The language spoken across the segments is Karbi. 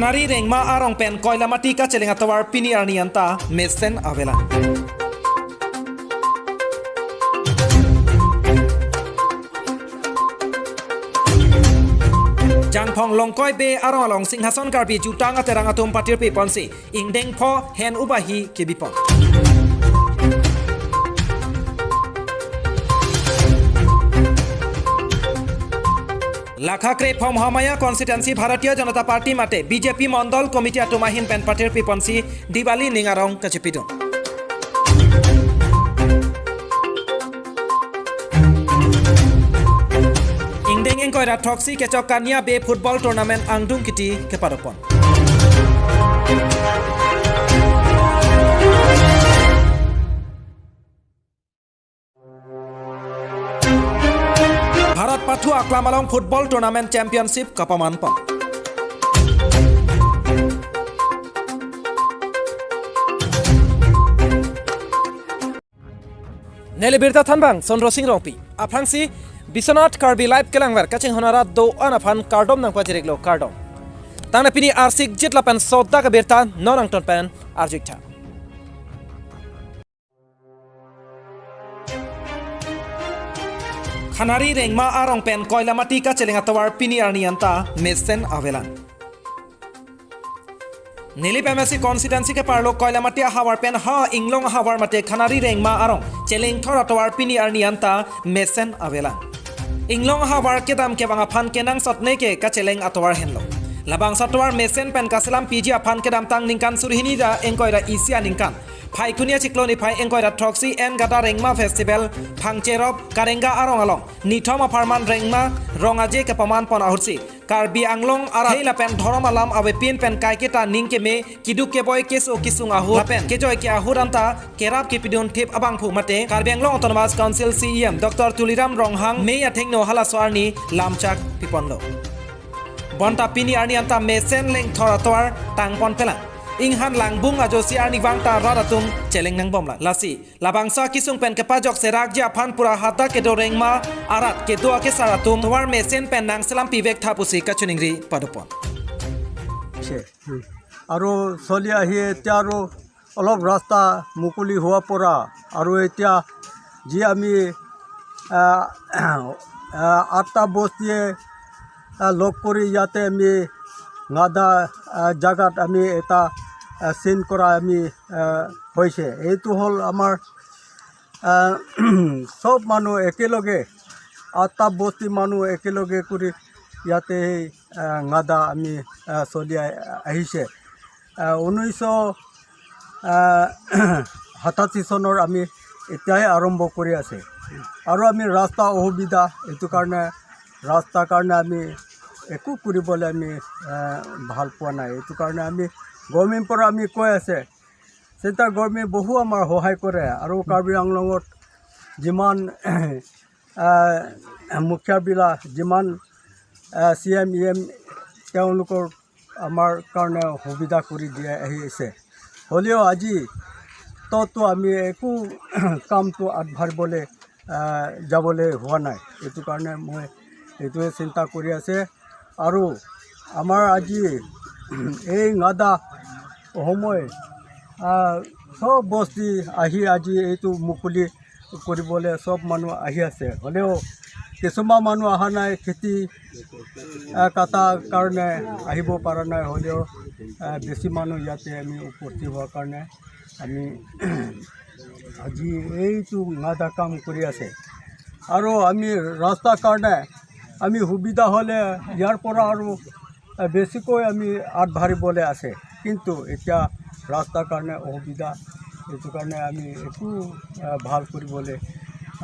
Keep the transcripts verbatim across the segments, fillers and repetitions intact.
Khanari Rengma arong pen Koilamati kacheleng atovar pini arni anta mesen avelang. Jangphong Longkoi Bey arong along Singhason Karbi jutang aterang atum patirpi ponsi ingdeng pho hen ubahi kebipon. Lakha krephongo Hamaya constituency Bharatiya Janata Party mate B J P Mondol Committee atum ahin pen patirpi ponsi Diwali ning arong kachepidun. Ingdeng ingkoi ra throksi kechok Kania Bey football tournament angdung kiti kepadopon. Bharat pathu aklam along football tournament championship kapamanpon. Neli birta thanbang Sondro Sing Rongpi. Aphrangsi Biswanath Karbi Live kelangver kachinghon arat do-an aphan kardom nangpajiriklo, kardom. Tangte pini arsik jit lapen sodak abirta non angton pen arjuitha. Khanari Rengma arong pen Koilamati kacheleng atovar pini arni anta mesen avelang. Nilip M A C constituency keparlo Koilamati ahavar pen ha Inglong ahavar mate Khanari Rengma arong chelengthor atovar pini arni anta mesen avelang. Inglong ahavar kedam kevang aphan kenangsot neke kacheleng atovar henlo. Labangso atovar mesen pen kaselam piji aphan kedamtang ningkan suri hini ra ingkoi ra isi aningkan Phaikuni achiklo niphai ingkoi ra throksi N Gada Rengma Festival Phangcherop Karenga arong along nithom apharman Rengma Rong Aje kepamanpon ahutsi Karbi Anglong arat hei lapen dhorom alam avepin pen kaiketa ning keme, keduk keboi, keso kesung ahut lapen kejoi ke ahut anta kerap kepidun thip abangphu mate Karbi Anglong Autonomous Council C E M Doctor Tuliram Ronghang May athengno halaso arni lamchak piponlo. Bonta pini arni anta mesen lengthor atovar tangponpelang. Inghan langbung ajosi arnivang ta rat atum cheleng nangbomlang. Lasi labangso akesung pen kepajok serakji aphan pura hadak kedo Rengma arat kedo akesar atum tovar mesen pen nangselam pivek tha pusi kachiningri padopon. আছে। আৰু চলি আহি এতিয়া আৰু অলপ ৰাস্তা মুকলি হোৱাৰ পৰা আৰু এতিয়া যি আমি, আহ, আহ, আঠটা বস্তিয়ে, আহ, লগ কৰি ইয়াতে আমি গাদা, আহ, জাগাত আমি এটা, আহ, চিন কৰা আমি, আহ, হৈছে। এইটো হ'ল আমাৰ, আহ, চব মানুহ একেলগে, আঠটা বস্তি মানুহ একেলগে কৰি ইয়াতে সেই, আহ, গাদা আমি, আহ, চলি আ-, আহিছে। আহ, ঊনৈছশ, আহ, সাতাশী চনৰ আমি এতিয়াই আৰম্ভ কৰি আছে। আৰু আমি ৰাস্তা অসুবিধা, এইটো কাৰণে, ৰাস্তাৰ কাৰণে আমি একো কৰিবলৈ আমি, আহ, ভাল পোৱা নাই। এইটো কাৰণে আমি গভৰ্ণমেণ্টৰ পৰা আমি কৈ আছে, চেণ্ট্ৰেল গভৰ্ণমেণ্ট বহু আমাৰ সহায় কৰে আৰু কাৰ্বি আংলঙত যিমান, আহ, মুখীয়া বিলা যিমান, আহ, চি এম, ই এম তেওঁলোকৰ আমাৰ কাৰণে সুবিধা কৰি দিয়া আহি আছে। হ'লেও আজি ততো আমি একো কামটো আগবাঢ়িবলৈ, আহ, যাবলৈ হোৱা নাই। এইটো কাৰণে মই এইটোৱে চিন্তা কৰি আছে। আৰু আমাৰ আজি এই গাদা সময়, আহ, চব বস্তি আহি আজি এইটো মুকলি কৰিবলৈ চব মানুহ আহি আছে। হ'লেও কিছুমান মানুহ অহা নাই, খেতি, আহ, কটাৰ কাৰণে আহিব পৰা নাই। হ'লেও, আহ, বেছি মানুহ ইয়াতে আমি উপস্থিত হোৱাৰ কাৰণে আমি আজি এইটো গাদা কাম কৰি আছে। আৰু আমি ৰাস্তাৰ কাৰণে আমি সুবিধা হ'লে ইয়াৰ পৰা আৰু, আহ, বেছিকৈ আমি আগবাঢ়িবলৈ আছে, কিন্তু এতিয়া ৰাস্তাৰ কাৰণে অসুবিধা, এইটো কাৰণে আমি একো, আহ, ভাল কৰিবলৈ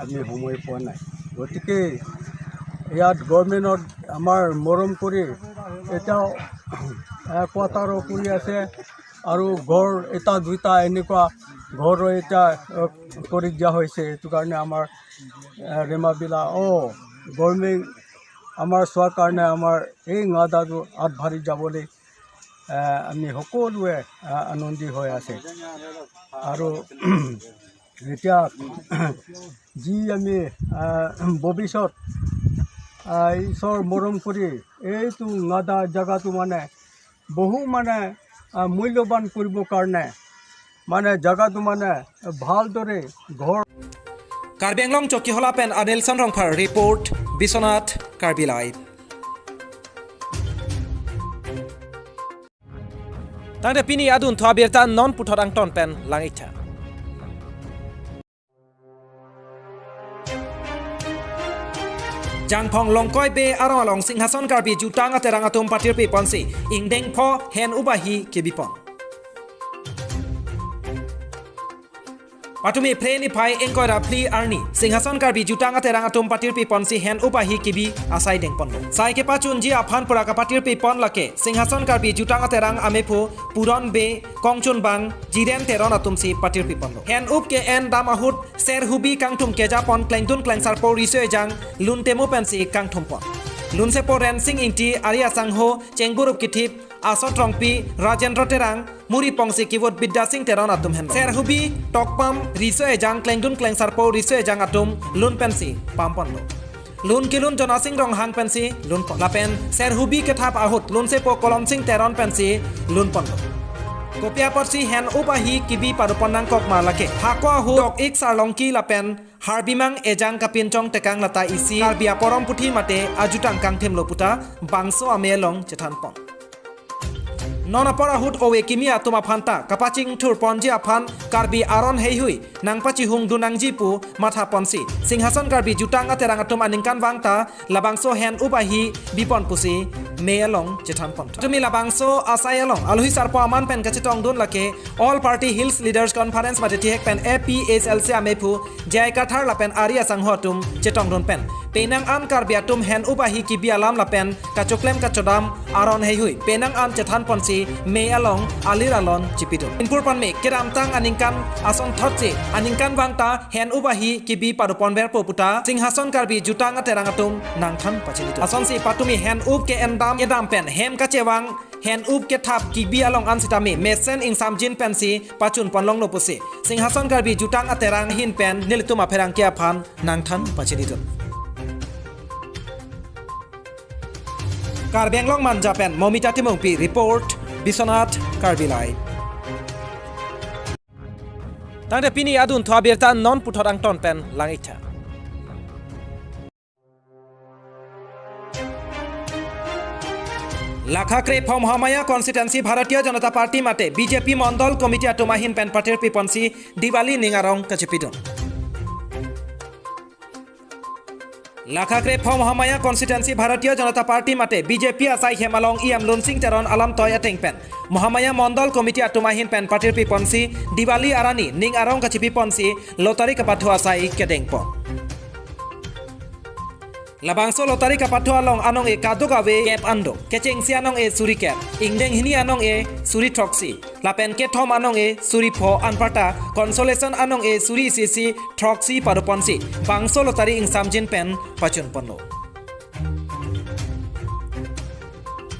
আমি সময় পোৱা নাই। গতিকে ইয়াত গভৰ্ণমেণ্টত আমাৰ মৰম কৰি এতিয়াও, আহ, কোৱাৰ্টাৰো কৰি আছে আৰু ঘৰ এটা দুটা এনেকুৱা ঘৰো এতিয়া, আহ, কৰি দিয়া হৈছে। এইটো কাৰণে আমাৰ, আহ, ৰেমাবিলা, অ, গভৰ্ণমেণ্ট আমাৰ চোৱাৰ কাৰণে আমাৰ এই গাদাটো আগবাঢ়ি যাবলৈ, আহ, আমি সকলোৱে, আহ, আনন্দিত হৈ আছে। আৰু এতিয়া যি আমি, আহ, ভৱিষ্যত, আহ, ঈশ্বৰ মৰম কৰি এইটো গাদা জেগাটো মানে বহু মানে আহ, মূল্যবান কৰিবৰ কাৰণে মানে জেগাটো মানে ভালদৰে ঘৰ। Karbi Anglong Chokihola pen Anilson Rongphar report, Biswanath Karbi Live. Tangte pini adunthu abirta non puthot angton pen lang-iktha. Jangphong Longkoi Bey arong along Singhason Karbi Jutang Aterang atum patirpi ponsi ingdeng pho hen-up ahi kebi pon. Patumi Phre niphai ingkoi ra phli arni Singhason Karbi Jutang Aterang atum patirpi ponsi hen-up ahi kebi asai deng ponlo. Sai kepachunji aphan pura kapatirpi pon lake Singhason Karbi Jutang Aterang amephu Puron Bey, kongchunbang Jiren Teron atumsi patirpi ponlo. Hen-up ke-en dam ahut serhubi kangthum keja pon klengdun klengsarpo riso ejang lun temo pensi kangthum pon. Lunsepo Rensing Ingti, ari asangho, chengburup kithip, Asot Rongpi, Rajendra Terang, muri pongsi kivot Bidya Sing Teron atum henlo. Serhubi tokpam riso ejang klengdun klengsarpo riso ejang atum lun pensi pam ponlo. Lun kelun Jonasing Ronghang pensi lun pon. Lapen serhubi kethap ahut lunsepo Kolom Sing Teron pensi lun ponlo. Kopi apotsi hen-up ahi kebi pado pon nangkok ma lake hako ahut dok-ik sarlongki lapen harbimang ejang kapinchong tekang lata isi Karbi aporom puthi mate ajutang kangthimlo puta bangso amei along chethan pon. Non apor ahut ove kimi atum aphan ta kapachingthur ponji aphan Karbi aron heihui nangpachihung dun nangji pu matha ponsi Singhason Karbi Jutang Aterang atum aningkanvang ta labangso hen-up ahi bipon pusi mei along chethan pon. Tumi labangso asai along alohi sarpo aman pen kachetongdun lake All Party Hills Leaders Conference mate thihek pen A P H L C amephu J I Kathar lapen ari asangho atum chetongdun pen penang an Karbi atum hen-up ahi kebi alam lapen kachoklem kachodam aron heihui penang an chethan ponsi mei along alir alon chipidun. Inpur ponme kedamtang aningkan asonthotsi aningkanvang ta hen-up ahi kebi pado ponverpo puta Singhason Karbi Jutang Aterang atum nangthan pachinidun. Asonsi patumi hen-up ke-en dam kedam pen hem kachevang hen-up kethap kebi along an sitame mesen ingsamjin pensi pachun pon longlo pusi Singhason Karbi Jutang Aterang ahin pen nelitum apherangke aphan nangthan pachinidun. Karbi Anglong Manja pen Momita Timungpi report, Biswanath Karbi Live. Tangte pini adunthu abirta non puthot angton pen lang-iktha. Lakha krephong Mahamaya constituency Bharatiya Janata Party mate B J P Mondol Committee atum ahin pen patirpi ponsi Diwali ning arong kachipidun. Lakha krephong Mahamaya constituency Bharatiya Janata Party mate B J P asai hem along E M Lunsing Teron alamtoi ateng pen Mahamaya Mondol Committee atum ahin pen patirpi ponsi Diwali arni ning arong kachipi ponsi lottery kapathu asai kedeng pon. Labangso lottery kapathu along anong-e kadokave kep an do. Kechengsi anong-e suri kep, ingdeng hini anong-e suri throksi, lapen kethom anong-e suri pho anparta consolation anong-e suri isi isi throksi pado ponsi bangso lottery ingsamjin pen pachun ponlo.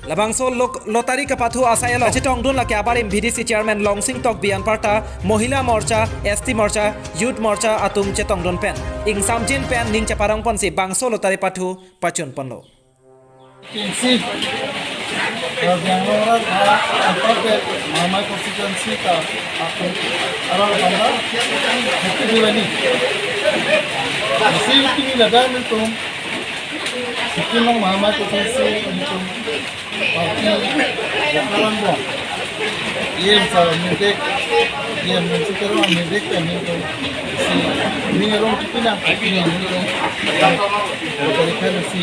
Labangso lok-, lottery kapathu asai along kachetongdun lake abarim V D C chairman Longsing Tokbi anparta Mohila Morcha, S T Morcha, Youth Morcha atum chetongdun pen ingsamjin pen ning cheparong ponsi bangso lottery pathu pachun ponlo. Kechengsi, Karbi Anglong arat, ah, anparta Mahamaya constituency ta, ah, arat bangla, happy Diwali. Lasi pini ladak nelitum, Sikkim along Mahamaya constituency nelitum party Vokarangbong, E M sir nirdek, E M Lunsing Teron nirdek pen nelitum si ning arong chipinang, nelitum lottery khan si,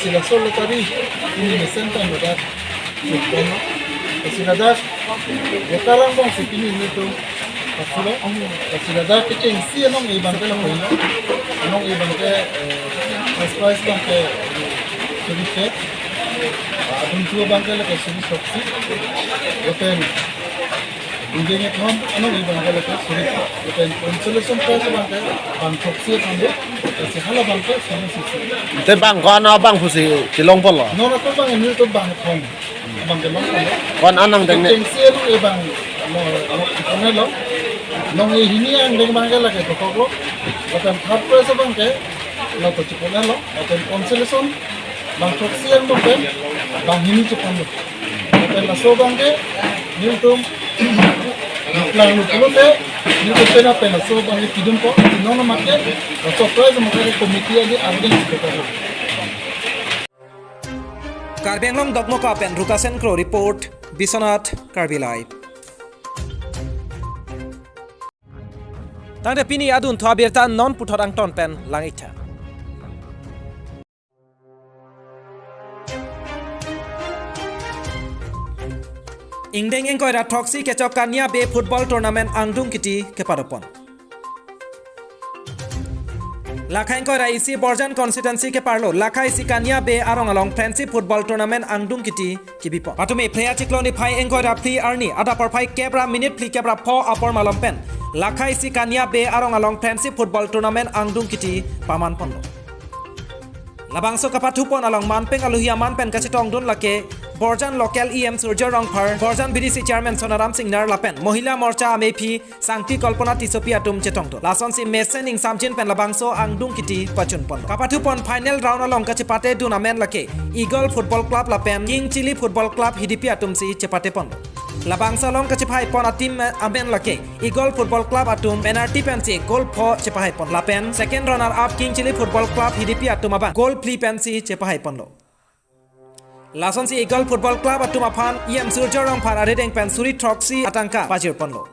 si laso lottery pini mesen pen ladak chun ponlo. Si ladak Vokarangbong si pini nelitum pathulo. Si ladak kechengsi anong-e abangke lapulo. Anong-e abangke, eh, first prize abangke, eh, suri kep. Adunthu abangke lake suri throksi. Lapen ingdeng kethom anong-e abangke lake suri kep. Lapen consolation prize abangke bang throksi atum do. Si hala abangke suri isi isi. Te bang ko-an abang pusi chelong ponlo? Non atum abang nelitum bang kethom abangke long ponlo. Ko-an anang deng ne? Kechengsi anong-e abang, mo, mo, ano lo. Anong-e hini angdeng abangke lake dokoklo. Lapen third prize abangke lake chipon-etlo. Lapen consolation bang throksi angbong pen bang hini chiponlo. Pen laso abang ke nelitum nangklang lo pulote, nelitum pen pen laso abang ke pidunpo, non mamat ke laso prize mamat ke committee adi arrange kita. Karbi Anglong Dokmoka pen Rukasen Kro report, Biswanath Karbi Live. Tangte pini adunthu abirta non puthot angton pen lang-iktha. Ingdeng ingkoi ra throksi kechok Kania Bey Football Tournament angdung kiti kepadopon. Lakha ingkoi ra isi Borjan constituency keparlo lakha isi Kania Bey arong along Friendship Football Tournament angdung kiti kibipon. Patumi Phre achiklo niphai ingkoi ra phli arni adap porphai kep ra minute phli kep ra pho apor malom pen lakha isi Kania Bey arong along Friendship Football Tournament angdung kiti pamanponlo. Labangso kapathupon along manpeng aluhi aman pen kachetongdun lake Borjan local E M Surjya Rongphar, Borjan B D C chairman Sonaram Singnar lapen Mohila Morcha amephi Sangpi Kalpana Tissopi atum chetongdun. Lasonsi mesen ingsamjin pen labangso angdung kiti pachunpon. Kapathupon final round along kachepatedun amen lake Eagle Football Club lapen King Chilli Football Club Hidipi atumsi chepatepon. Labangso along kachepahaipon a-team amen lake Eagle Football Club atum penalty pensi goal pho chepahaipon. Lapen second runner up King Chilli Football Club Hidipi atum abang goal phli pensi chepahaiponlo. Lasonsi Eagle Football Club atum aphan E M Surjya Rongphar arideng pen suri throksi atangka pajirponlo.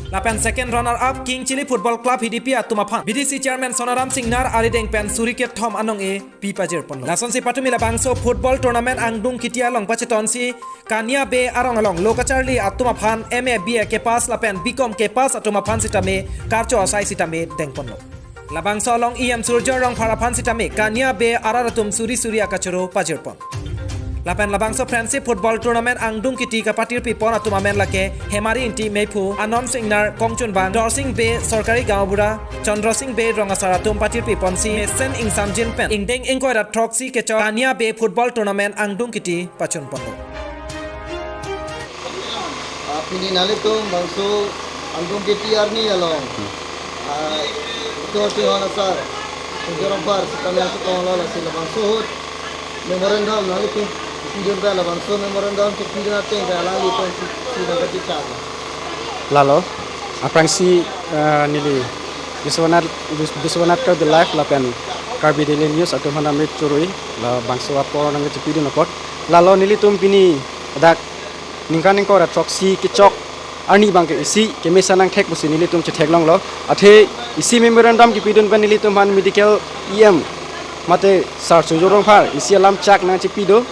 Lapen second runner up King Chilli Football Club Hidipi atum aphan B D C chairman Sonaram Singnar arideng pen suri kethom anong-e pi pajirponlo. Lasonsi patumi labangso football tournament angdung kiti along pachetonsi Kania Bey arong along lo kacharli atum aphan M A, B A kepass lapen B Com kepass atum aphan sitame karcho asai sitame dengponlo. Labangso along E M Surjya Rongphar aphan sitame Kania Bey arat atum suri suri akachoro pajirpon. Lapen labangso Friendship Football Tournament angdung kiti kapatirpipon atum amen lake Hemari Ingti, Meiphu Anon Singnar, Kongchunbang, Dorsing Bey Sorkari Gaonbura, Chandra Sing Bey rong asar atum patirpiponsi mesen ingsamjin pen ingdeng ingkoi ra throksi kechok Kania Bey Football Tournament angdung kiti pachunponlo. Ah, pini nanglitum bangso angdung kiti arni along, ah, ito si hona sar, Surjya Rongphar sitame nangchetonglo, lasi labangso ahut memorandum nanglitum pidun pen labangso memorandum kepidun ateng pen alanglitum si, si nangkachechak. Lalo, aphrangsi, eh, neli Biswanath, Bis-, Biswanath Karbi Live lapen Karbi Daily News atum aphan amrit churui, labangso apor nangkachepidun apot. Lalo nelitum pini dak ningkan ingkoi ra throksi kechok arni abangke isi kemesen nangthek pusi nelitum chetheklonglo. Athe isi memorandum kepidun pen nelitum aphan medical E M mate Sir Surjya Rongphar isi alam chak nangchepi do.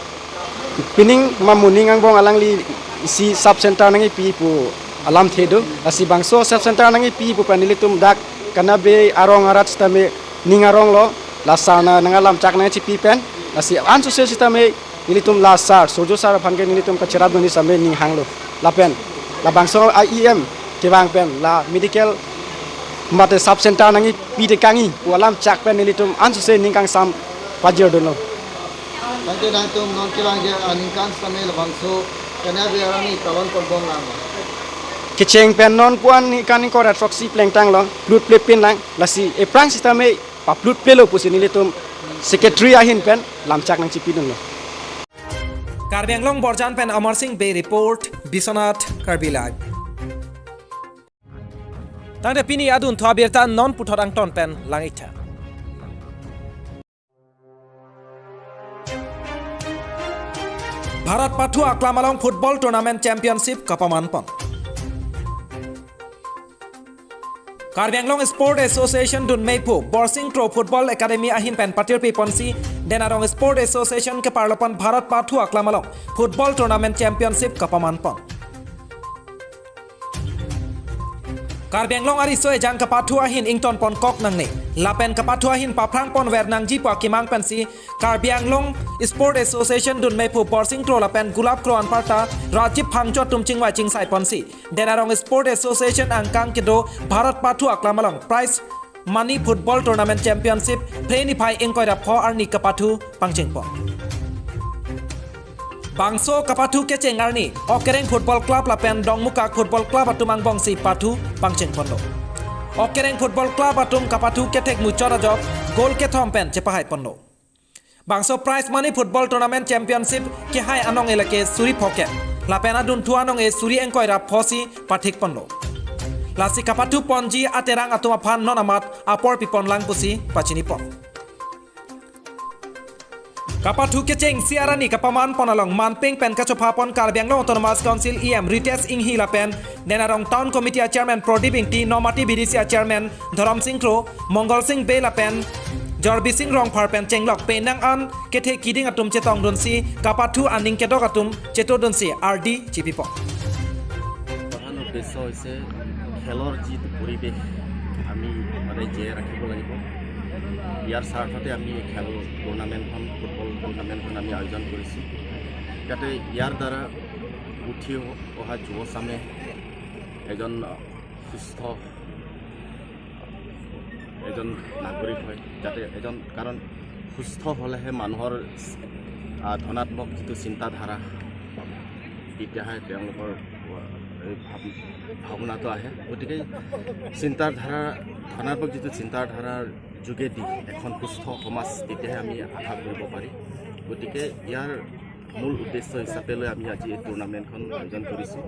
Pining ma moning angbong alangli isi sub center nangkipi pu alamthe do. Lasi bangso sub center nangkipi pu pen nelitum dak Kania Bey arong arat sitame ning aronglo, la sir na nang alam chak nangchepi pen. Lasi ansose sitame nelitum la sir, Surjya sir aphan ke nelitum kacherapdun sitame ning hanglo. Lapen labangso a E M kevang pen la medical mate sub center nangkipi de kangni pu alam chak pen nelitum ansose ning kangsam pajirdunlo. Tangte nangtum non kevangji aningkan sitame labangso Kania Bey arni kawan ponbom lang. Kecheng pen non pu-an ningkan ingkoi ra throksi plengtanglo, plut plepin lang, lasi ephrang sitame paplut plelo pusi nelitum secretary ahin pen lamchak nangchepidunlo. Karbi Anglong Borjan pen Amar Sing Bey report, Biswanath Karbi Live. Tangte pini adunthu abirta non puthot angton pen lang-iktha. Bharat pathu aklam along Football Tournament Championship kapamanpon. Karbi Anglong Sport Association dun meiphu Borsing Kro Football Academy ahin pen patirpiponsi Den Arong Sport Association keparlopon Bharat pathu aklam along Football Tournament Championship kapamanpon. Karbi Anglong ariso ejang kapathu ahin ingtonponkok nangne lapen kapathu ahin paphrangponver nangji pu akemang pensi Karbi Anglong Sport Association dun meiphu Borsing Kro lapen Gulap Kro anparta Rajiv Phangcho atum chingvai chingsaiponsi Den Arong Sport Association angkang kedo Bharat pathu aklam along prize money Football Tournament Championship Phre niphai ingkoi ra pho arni kapathu pangchengpon. Bangso kapathu kecheng arni Okereng Football Club lapen Dongmukak Football Club atum angbongsi pathu pangchengponlo. Okereng Football Club atum kapathu kethek muchot ajok goal kethom pen chepahaiponlo. Bangso prize money football tournament championship kehai anong-e lake suri phokep. Lapen adunthu anong-e suri ingkoi ra pho si pathik ponlo. Lasi kapathu ponji aterang atum aphan non amat apor pipon lang pusi pachini pon. Kapathu kecheng isi arni kapaman pon along manpeng pen kachopha pon Karbi Anglong Autonomous Council E M Ritesh Enghi lapen Den Arong Town Committee a Chairman Prodip Ingti, Nomati B D C a Chairman Dhorom Sing Kro, Mongol Sing Bey lapen Jorbising Rongphar pen chenglok penang an kethe kiding atum chetongdunsi kapathu aning kedok atum chetodunsi ardi chipi pon. প্ৰধান উদ্দেশ্য হৈছে খেলৰ যিটো পৰিৱেশ আমি সদায় জীয়াই ৰাখিব লাগিব। ইয়াৰ স্বাৰ্থতে আমি এই খেল টুৰ্ণামেণ্টখন, ফুটবল টুৰ্ণামেণ্টখন আমি আয়োজন কৰিছোঁ। যাতে ইয়াৰ দ্বাৰা উঠি অহা যুৱচামে এজন সুস্থ এজন নাগৰিক হয়, যাতে এজন, কাৰণ সুস্থ হ'লেহে মানুহৰ আহ, ধনাত্মক যিটো চিন্তাধাৰা, তেতিয়াহে তেওঁলোকৰ আহ, এই ভাৱ ভাৱনাটো আহে। গতিকে চিন্তাধাৰা, ধনাত্মক যিটো চিন্তাধাৰাৰ যোগেদি এখন সুস্থ সমাজ তেতিয়াহে আমি আশা কৰিব পাৰি। গতিকে ইয়াৰ মূল উদ্দেশ্য হিচাপে লৈ আমি আজি এই টুৰ্ণামেণ্টখন আয়োজন কৰিছোঁ।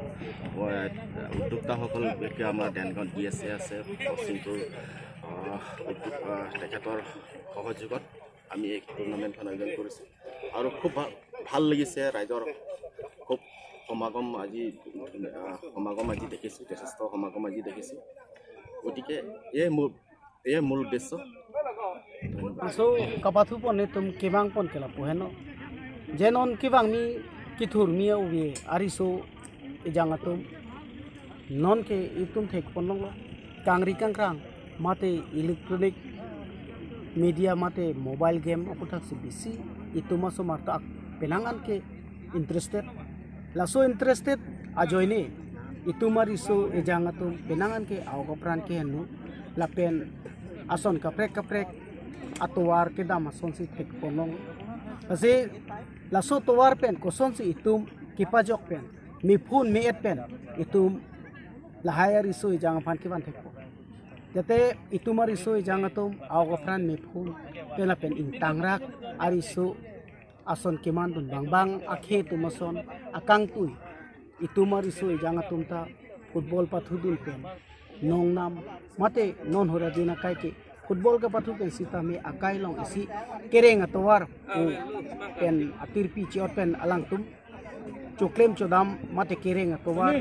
আহ, উদ্যোক্তাসকল বিশেষকৈ আমাৰ ডেনগাঁও ডি এছ এ আছে, চিংকুৰ আহ, উদ্যোগ, আহ, তেখেতৰ সহযোগত আমি এই টুৰ্ণামেণ্টখন আয়োজন কৰিছোঁ আৰু খুব ভা- ভাল লাগিছে। ৰাইজৰ খুব সমাগম আজি, আহ, সমাগম আজি দেখিছোঁ, যথেষ্ট সমাগম আজি দেখিছোঁ। গতিকে এয়ে মোৰ, এয়ে মূল উদ্দেশ্য। Laso kapathu pon atum kevang pon ke lapu heno. Je non kevangmi kethurmi ave ariso ejang atum. Non ke itum thek pon longlo. Kangri kangkrang mate electronic media mate mobile game aputhaksi bisi itum asomar ta penang an ke interested. Laso interested ajoine itum ariso ejang atum penang an ke aok apran keheno lapen ason kaprek kaprek atovar kedam asonsi thek pon long. Lasi laso tovar pen kosonsi itum kepajok pen, mephun me-et pen itum lahai ariso ejang aphan kevan thekpo. Jate itum ariso ejang atum aok apran mephun pen lapen ingtangrak ariso ason kemandun bangbang akhei atum ason akangtui itum ariso ejang atum ta football pathudun pen nongnam mate non hora din akai ke football kepathu pen sitame akai along isi kereng atovar pu pen atirpi chiot pen alangtum choklem chodam mate kereng atovar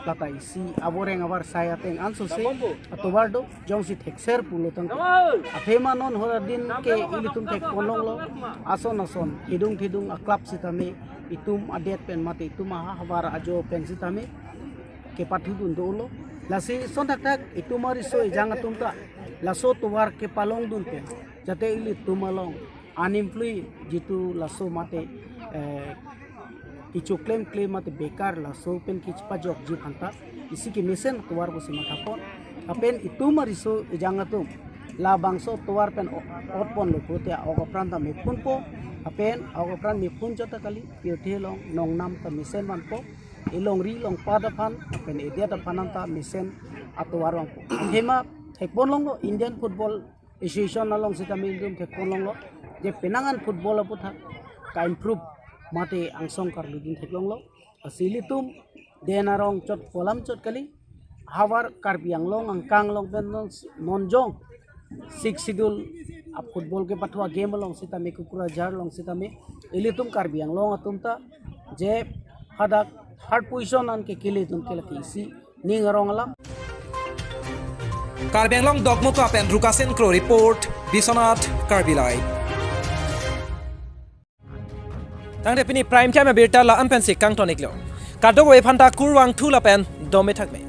lata isi aboreng abar sai ateng ansose atovar do jongsi thekser pulo tangte. Athema non hora din ke ilitum thek pon longlo, ason ason thedung thedung a club sitame itum adet pen mate itum aha havar ajo pen sitame kepathudun dolo. Lasi son thakthak itum ariso ejang atum ta laso tovar kepalongdun pen jate ilitum along unemployed jitu laso mate, eh, kechoklem klem mate bekar laso pen kepajokji aphanta isi kemesen tovar pusi mathapon. Lapen itum ariso ejang atum labangso tovar pen o- ot ponlo pulote aok apran ta mephunpo. Lapen aok apran mephun chot ta kali, pirthe along nongnam ta mesen vanpo. Elongri longpat aphan lapen edet aphan ta mesen atovar vangpo. Athema thek pon longlo, Indian Football Association along sitame itum thek pon longlo, je penang an football aputhak ka-improve mate angsong karludun thek longlo. Lasi ilitum Den Arong chot kolam chot kali, havar Karbi Anglong angkang along pen non, non jong Sixth Schedule a football kepathu a game along sitame Kokrajhar along sitame ilitum Karbi Anglong atum ta je hadak third position an ke kele atum ke lake isi ning arong alam. Karbi Anglong Dokmoka pen Rukasen Kro report, Biswanath Karbi Live. Tangte pini Prime Time abirta la-an pensi kangton iklo. Kadokave aphanta kurvangthu lapen dome thakme.